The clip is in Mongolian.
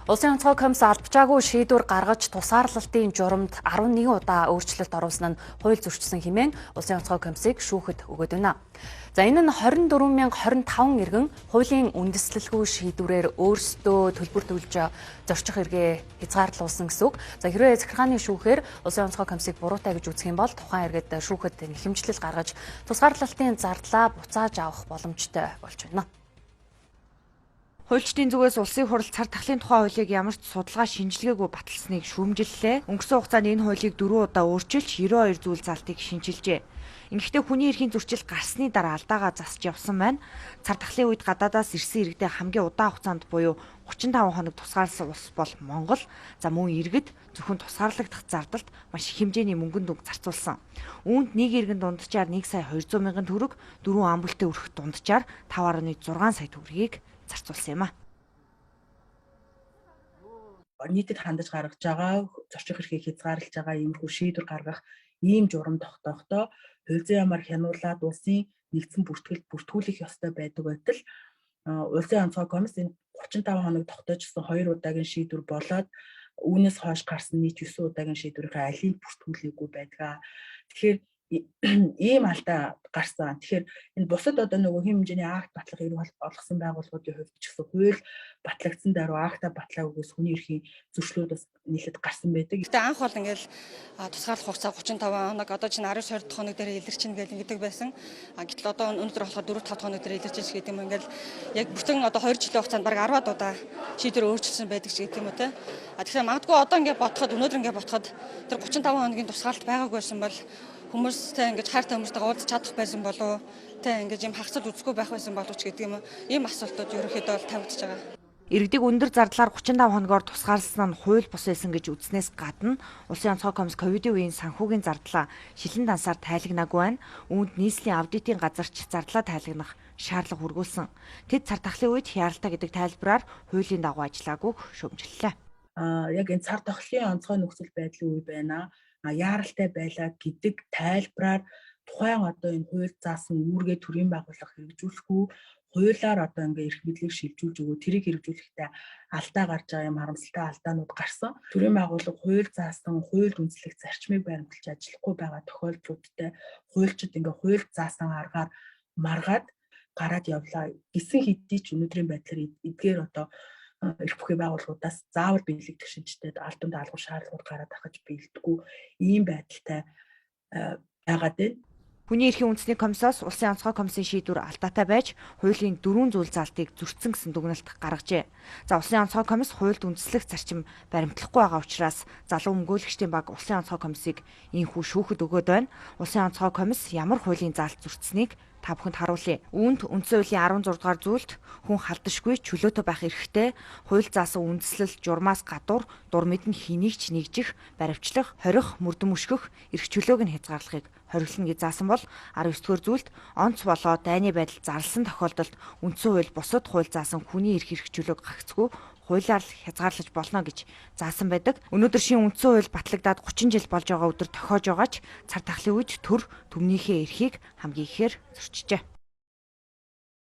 Улсын онцгой комисс албачаагүй шийдвэр гаргаж тусгаарлалтын журамд 11 удаа өөрчлөлт оруулсан нь хууль зөрчсөн хэмээн Улсын онцгой комиссыг шүүхэд өгөөд байна. За, энэ нь 24,025 иргэн хуулийн үндэслэлгүй шийдвэрээр өөрсдөө төлбөр төлж зорчих эрхээ хязгаарлуулсан гэсэн үг. За, хэрвээ захиргааны шүүхээр Улсын онцгой комиссыг буруутай гэж үзэх юм бол тухайн иргэд шүүхэд нэхэмжлэл гаргаж тусгаарлалтын зардлаа буцааж авах боломжтой болж байна. Хуульчдын зүгээс Улсын Хурал цар тахлын тухай хуулийг ямар ч судалгаа шинжилгээгүй баталсныг шүүмжиллээ. Өнгөрсөн хугацаанд энэ хуулийг 4 удаа өөрчилж, 92 зүйл залтыг шинчилжээ. Ингэхдээ хүний эрхийн зөрчил гарсны дараа алдаагаа засч явсан байна. Цар тахлын үед гадаадаас ирсэн иргэдээ хамгийн удаан хугацаанд буюу 35 хоног тусгаарласан улс бол Монгол. За, мөн иргэд зөвхөн тусгаарлагдах зардалд маш их хэмжээний мөнгөн дүнг зарцуулсан. Үүнд нэг иргэн дунджаар 1 сая 200 мянган төгрөг, дөрвөн ам бүлтэй өрхөх дунджаар 5.6 сая төгрөгийг зарцуулсан юм а. Нийтэд хандаж гаргаж байгаа зорчих эрхийг хязгаарлаж байгаа иймэрхүү шийдвэр гаргах ийм журам тогтоохдоо хууль зүйн яамаар хянуулаад улсын нэгдсэн бүртгэлд бүртгүүлэх ёстой байдаг байтал Улсын онцгой комисс энэ 35 хоног тогтоожсон 2 удаагийн шийдвэр болоод үүнээс хойш гарсан нийт 9 удаагийн шийдвэрийнхээ алийг бүртгүүлээгүй байдаг. Тэгэхээр ийм алдаа гарсан. Тэгэхээр энэ бусад одоо нөгөө хэм хэмжээний акт батлах эрх олгосон байгууллагуудын хувьд ч гэсэн хууль батлагдсан даруй акта батлаагүйгээс хүний эрхийн зөрчлүүд бас нийлээд гарсан байдаг. Гэтэ анх бол ингээл тусгаарлах хугацаа 35 хоног, одоо чинь 19 20 хоног дээр илэрчин гэл ингэдэг байсан. Гэтэл одоо өнөөдөр болохоор 4 5 хоног дээр илэрч ш гэдэг юм, ингээл яг бүтэн одоо 2 жилийн хугацаанд бараг 10-аад удаа шийдвэр өөрчилсөн байдаг ч гэдэг юм уу, те. Тэгэхээр магадгүй одоо ингээд бодоход, өнөөдөр ингээд бодоход тэр 35 хоногийн тусгаарлалт байгаагүй байсан бол хүмүүстэй ингэж хайртай хүмүүстэйгээ уулзах чадах байсан болов, те, ингэж юм хагацал үзэхгүй байх байсан болов ч гэдэг юм уу, ийм асуултууд ерөнхийдөө бол тавигдаж байгаа. Иргэдийг өндөр зардлаар 35 хоногоор тусгаарласан нь хууль бус байсан гэж үзснээс гадна Улсын онцгой комисс ковидын үеийн санхүүгийн зардлаа шилэн дансаар тайлагнаагүй байна. Үүнд нийслэлийн аудитын газар ч зардлаа тайлагнах шаардлага хүргүүлсэн. Тэд цар тахлын үед хяаралтай гэдэг тайлбараар хуулийн дагуу ажиллаагүйг шүүмжлэлээ. Яг энэ цар тахлын онцгой нөхцөл байдлын үе байна, яаралтай байлаа гэдэг тайлбараар тухайн одоо энэ хууль заасан үүргээ төрийн байгууллага хэрэгжүүлэхгүй, хуулиар одоо ингээ эрх мэдлийг шилжүүлж өгөө, тэрийг хэрэгжүүлэхдээ алдаа гарч байгаа юм, харамсалтай алдаанууд гарсан. Төрийн байгууллага хууль заасан, хуульд үндэслэх зарчмыг баримталж ажиллахгүй байгаа тохиолдлуудтай хуульчид ингээ хууль заасан аргаар маргаад гараад явлаа гэсэн хэдий ч өнөөдрийн байдлаар эдгээр одоо эрх бүхий байгууллагуудаас заавал биелэгдэх шинжтэй албан даалгавар шаардлагууд гараад ахаж биелдэггүй ийм байдалтай байгаад байна. Хүний эрхийн үндэсний комиссоос Улсын онцгой комиссийн шийдвэр алдаатай байж хуулийн дөрвөн зүйл заалтыг зөрчсөн гэсэн дүгнэлт гаргажээ. За, Улсын онцгой комисс хуульд үндэслэх зарчим баримтлахгүй байгаа учраас залуу өмгөөлөгчдийн баг Улсын онцгой комиссыг ийнхүү шүүхэд өгөөд байна. Улсын онцгой комисс ямар хуулийн заалт зөрчсөнийг та бүхэнд харуулъя. Үүнд үндсэн хуулийн 16 дугаар зүйлд хүн халдашгүй чөлөөтэй байх эрхтэй, хууль заасан үндэслэл журмаас гадуур дур мэдэн хэнийг ч нэгжих, баривчлах, хорих, мөрдөн мөшгөх эрх чөлөөг нь хязгаарлахыг хориглоно гэж заасан бол 19 дугаар зүйлд онц болоо дайны байдал зарласан тохиолдолд үндсэн хууль, бусад хууль заасан хүний эрх чөлөөг гагцгүй хуулиар л хязгаарлаж болно гэж заасан байдаг. Өнөөдөр шинэ үндсэн хууль батлагдаад 30 жил болж байгаа өдөр тохиож байгаа ч цар тахлын үед төр түмнийхээ эрхийг хамгийн ихээр зөрчижээ.